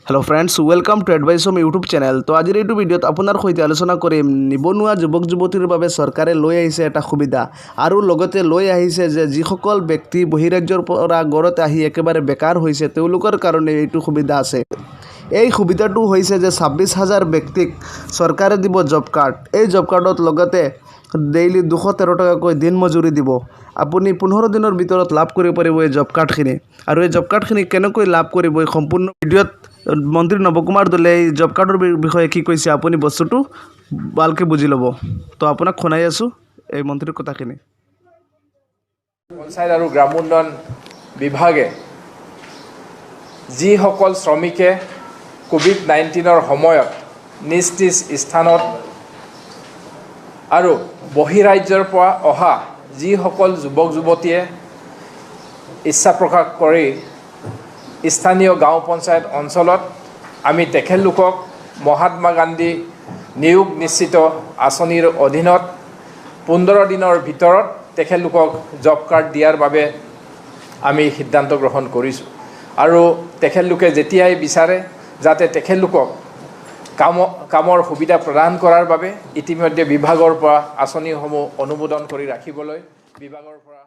Hello friends, welcome to Advice Home YouTube channel. তো আজিৰ এইটো ভিডিঅ'ত আপোনাৰ সৈতে আলোচনা কৰিম, নিবনুৱা যুৱক যুৱতীৰ বাবে চৰকাৰে লৈ আহিছে এটা সুবিধা আৰু লগতে লৈ আহিছে যে যিসকল ব্যক্তি বহিৰাজ্যৰ পৰা ঘৰত আহি একেবাৰে বেকাৰ হৈছে, তেওঁলোকৰ কাৰণে এইটো সুবিধা আছে। এই সুবিধাটো হৈছে যে 26 হাজাৰ ব্যক্তিক চৰকাৰে দিব জব কাৰ্ড। এই জব কাৰ্ডত লগতে ডেইলি 213 টকাকৈ দিন মজুৰি দিব। আপুনি 15 দিনৰ ভিতৰত লাভ কৰিব পাৰিব এই জব কাৰ্ডখিনি। আৰু এই জব কাৰ্ডখিনি কেনেকৈ লাভ কৰিব, এই সম্পূৰ্ণ ভিডিঅ'ত মন্ত্ৰী নৱকুমাৰ দলে এই জব কাৰ্ডৰ বিষয়ে কি কৈছে, আপুনি বস্তুটো ভালকৈ বুজি ল'ব। তো আপোনাক শুনাই আছোঁ এই মন্ত্ৰীৰ কথাখিনি। পঞ্চায়ত আৰু গ্ৰামোন্নয়ন বিভাগে যিসকল শ্ৰমিকে ক'ভিড-19ৰ সময়ত নিজ নিজ স্থানত আৰু বহিৰাজ্যৰ পৰা অহা যিসকল যুৱক যুৱতীয়ে ইচ্ছা প্ৰকাশ কৰি স্থানীয় গাঁও পঞ্চায়ত অঞ্চলত আমি তেখেতলোকক মহাত্মা গান্ধী নিয়োগ নিশ্চিত আঁচনিৰ অধীনত 15 দিনৰ ভিতৰত তেখেতলোকক জব কাৰ্ড দিয়াৰ বাবে আমি সিদ্ধান্ত গ্ৰহণ কৰিছোঁ। আৰু তেখেতলোকে যেতিয়াই বিচাৰে যাতে তেখেতলোকক কামৰ সুবিধা প্ৰদান কৰাৰ বাবে ইতিমধ্যে বিভাগৰ পৰা আঁচনিসমূহ অনুমোদন কৰি ৰাখিবলৈ বিভাগৰ পৰা